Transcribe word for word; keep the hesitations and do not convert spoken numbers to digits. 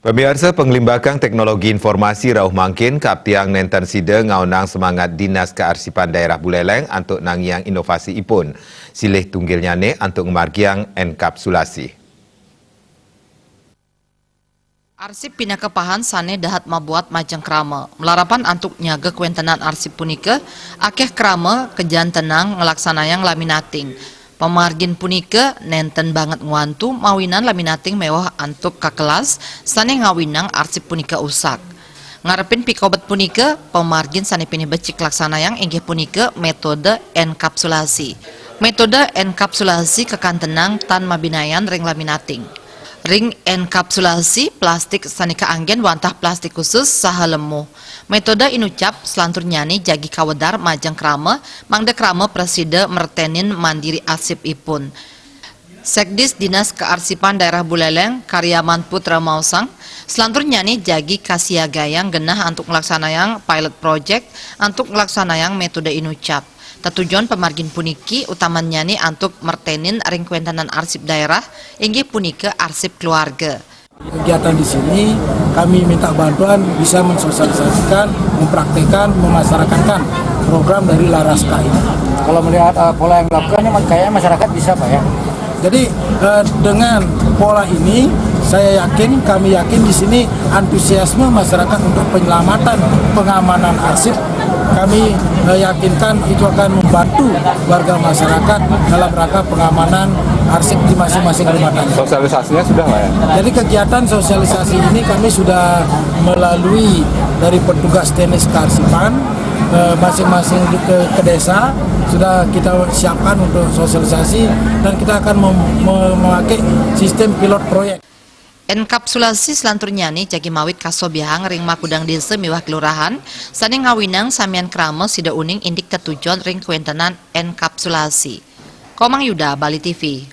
Pamiarsa, panglimbakan teknologi informasi rauh mangkin kaaptiang nenten sida ngaonang semangat Dinas Kearsipan Daerah Buleleng antuk nangiang inovasi ipun. Silih tunggilnyane antuk ngamargiang enkapsulasi. Arsip pinaka pahan sane dahat mabuat majeng krama. Malarapan antuk nyaga kawentenan arsip punika, akeh krama kajantenang nglaksanayang laminating. Pamargin punika nenten banget ngwantu mawinan laminating meweh antuk kakelas sane ngawinang arsip punika usak. Ngarepin pikobet punika, pamargin sane pinih becik laksanayang inggih punika metode enkapsulasi. Metode enkapsulasi kakantenang tan mabinayan ring laminating. Ring enkapsulasi, plastik sane kaanggen wantah plastik khusus saha lemuh. Metode inucap selanturnyane jagi kawedar majeng krama, mangda krama prasida mretenin mandiri arsipipun. Sekdis Dinas Kearsipan Daerah Buleleng, Karyaman Putra maosang, selanturnyane jagi kasiagayang genah antuk nglaksanayang pilot project antuk nglaksanayang metode inucap. Tetujon pamargin puniki utamannyane antuk mretenin ring kawentenan arsip daerah, inggih punika arsip keluarga. Kegiatan di sini kami minta bantuan bisa mensosialisasikan, mempraktekkan, memasyarakatkan program dari Laraska ini. Kalau melihat, eh, pola yang dilakukan, ini kayaknya masyarakat bisa, Pak, ya? Jadi, eh, dengan pola ini, saya yakin, kami yakin di sini antusiasme masyarakat untuk penyelamatan, pengamanan arsip, kami, eh, yakinkan itu akan membantu warga masyarakat dalam rangka pengamanan arsip di masing-masing rumah tangga. Sosialisasinya sudah, Pak, ya? Jadi, kegiatan sosialisasi ini kami sudah melalui dari petugas teknis kearsipan, eh, masing-masing di, ke, ke desa sudah kita siapkan untuk sosialisasi, dan kita akan mem-, me-, memakai sistem pilot proyek. Enkapsulasi selanturnyane jagi mawit kasobiahang ring makudang desa miwah kelurahan sane ngawinang samian krama sida uning indik tetujon ring kawentenan enkapsulasi. Komang Yuda, Bali T V.